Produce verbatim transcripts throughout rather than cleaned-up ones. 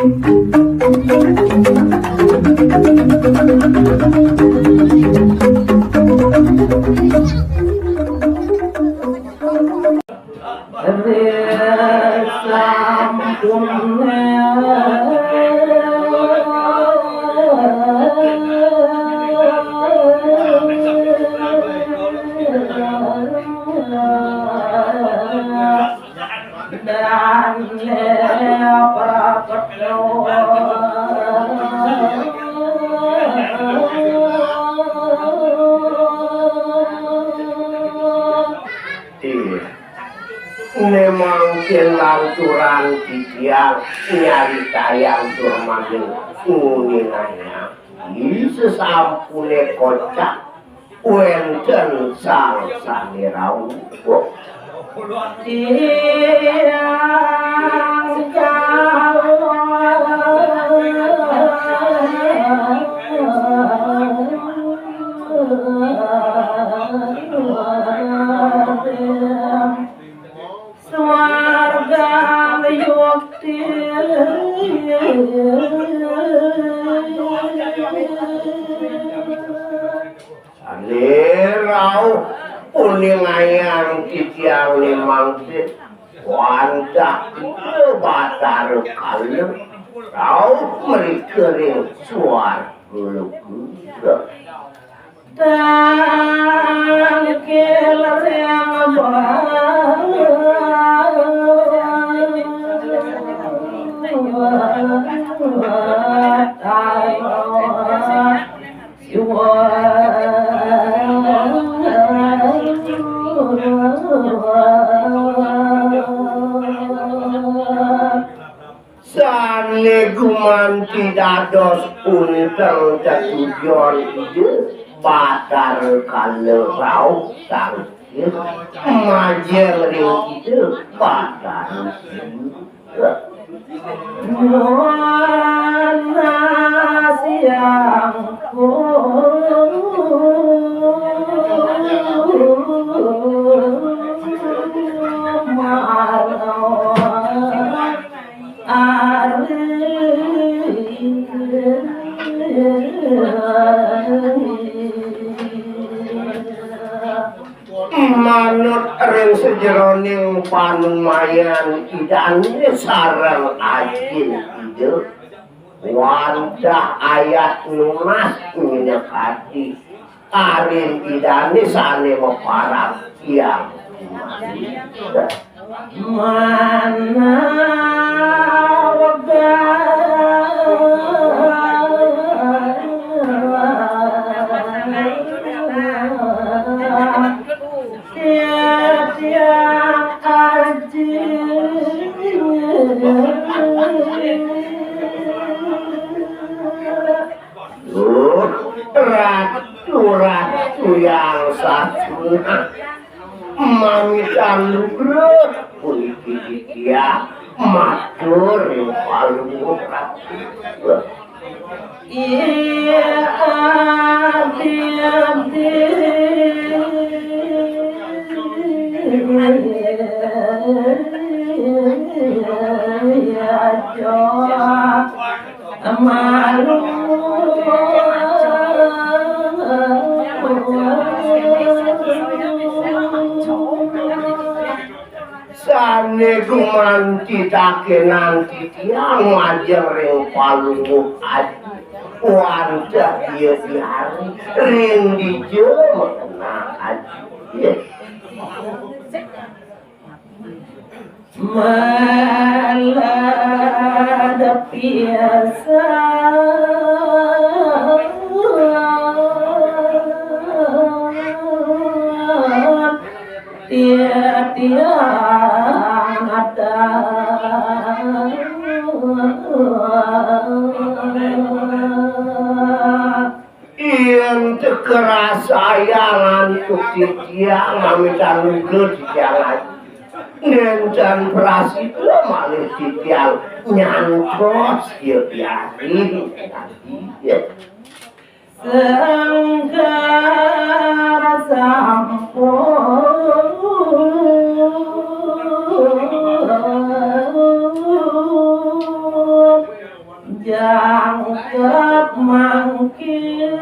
Iya. Né mangkin lanturan titiang nyaritayang tur mangkin nguningayang. Ih, sasampuné kocap wénten sang sané rauh. Tiang kalih swarga yukti. Sané rauh nguningayang titiang né mangkin wantah Ida Batara Kala rauh mrika ring swarga loka. Tangkil ring bawah. Sané gumanti dados unteng tetujon Ida Batara Kala rauh tangkil majeng ring Ida Batara Siwa. Nunas yang kumaha ari. Manut ring sajeroning panumayan Idané sareng Ajin Ida, wantah ayat nunas minakadi arin Idané sané maparab tiang. Manah wegah. Titiang Aji. Duh, ratu-ratu yang sasuna. Mamitan lugra puniki titiang matur ring Palungguh Ratu. Iya, abdi, abdi. Iya, jawab. Malu. Sané gumanti takénan titiang majeng ring Palungguh Aji. Wantah ia diari ring dija makenang Aji. Malada piasan titiang ada. Yén teka rasa ayang antuk titiang, mamitan lugra titiang Aji. Nénten prasida malih titiang nyantos ya biari. Sangkar sampun. Jangkep mangkin.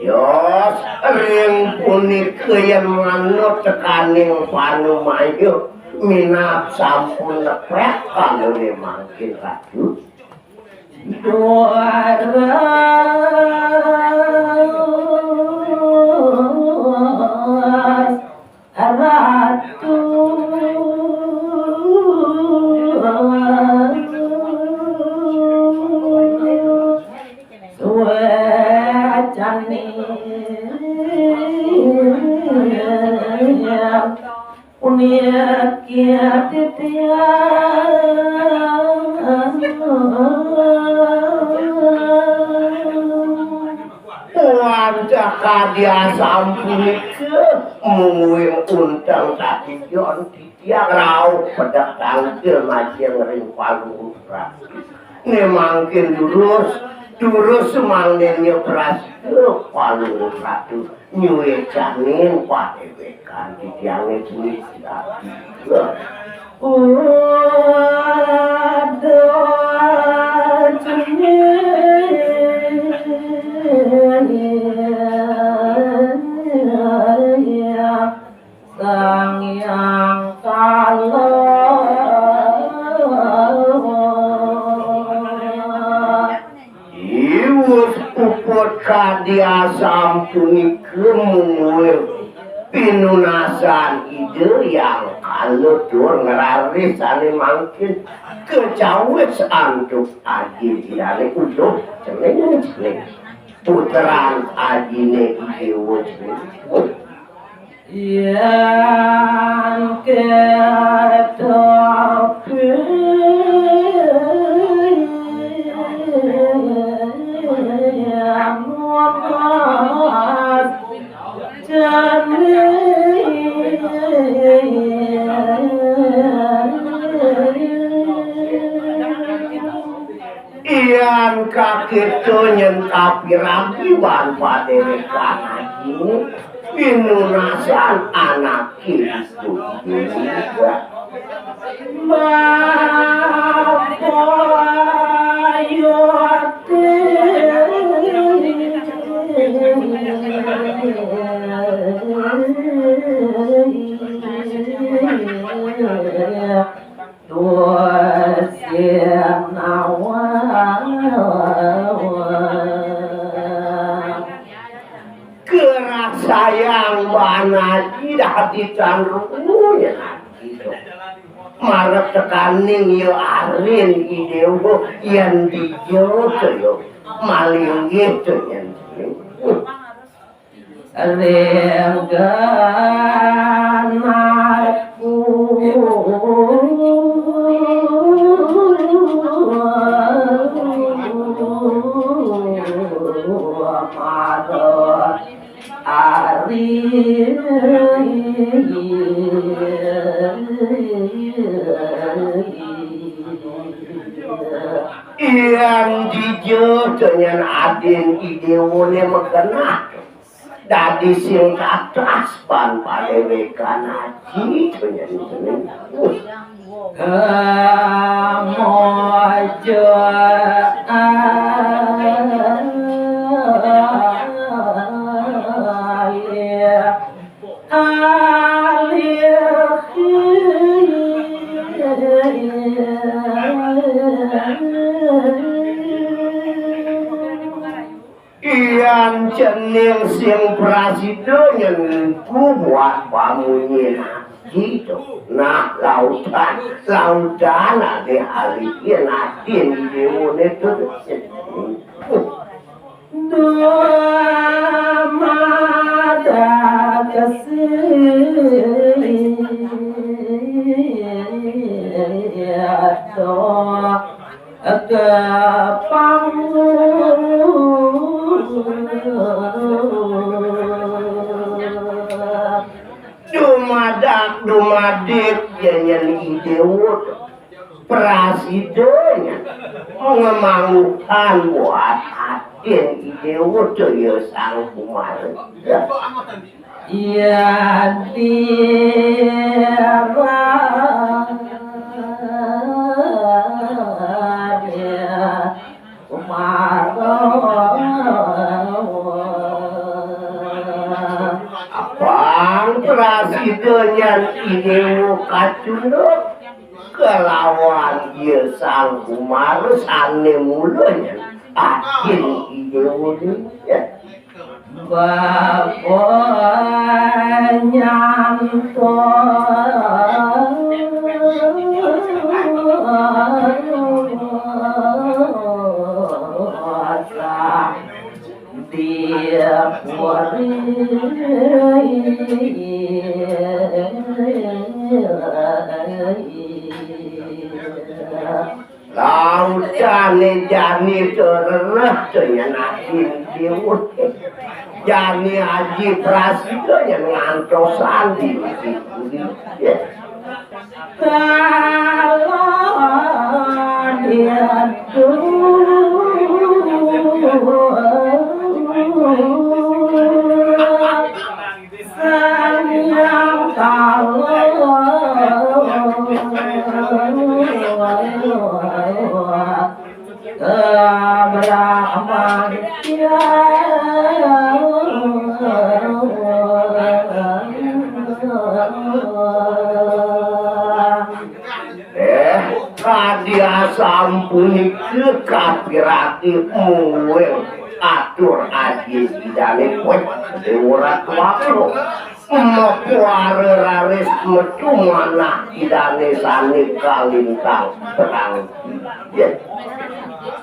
Yos, ring punika yen manut tekaning panumaya, minab sampun nepek kangge mangkin ratu. Duaras ratu suwecane. Puniki titiang wantah kadi asampunika mungguing unteng tatijon titiang rauh pedek tangkil majeng ring Palungguh Ratu. Ne mangkin durus, durus mangdene prasida Palungguh Ratu. Nyuecanin padewekan titiange puniki. Waduh, Sang Hyang Kala. Iwus puput kadi asampunika mungguing pinunasan Ida Hyang Kala tur ngraris sane mangkin kacawis antuk ajin Idane Uduh cening cening. Putran ajine Idewa cening. Yan kedapi munas jani. Yan kaketo nyentapi rabi wan padewekan ajine pinunasan anake iku Dewa. Bapa Yati. Duh sinawa. Keraksayang banaji dadi tan rungunya. Marep tekaning ya arin Idewa yen dija to ya malinggih to yen. Ring ganatku marep ari. Yen dija to nyen adin Idewane magenah. Dadi sing katas pan padewekan aji to nyen. Kamoja alih, alih. Yan cening sing prasida nyenengku buat pamunyin aji to. Nah, lautan, lautan ade alihin adin Idewane to. Dumadak sida. Kepang. Dumadak dumadik nyen Idewa prasidanya ngemangguhan buat adin Idewa ya Sang Kumara. Yadi Prasida nyan I Déwa kacunduk kelawan Ida Sang Kumara sané mula nyan ajin I Déwa nyan. Bapa nyanto dia puri. Lautané jani terereh tenyenakin diwut. Jani Aji Prasida yang ngantosan di. Kalau dia tuh Sang Hyang Kala. Brahma. Eh, kadi asampunika kapiragi mungguing atur aji sidané kuwi ora tuwakno. Mapuara raris metu manah sidané sané kalintang perang. Ya.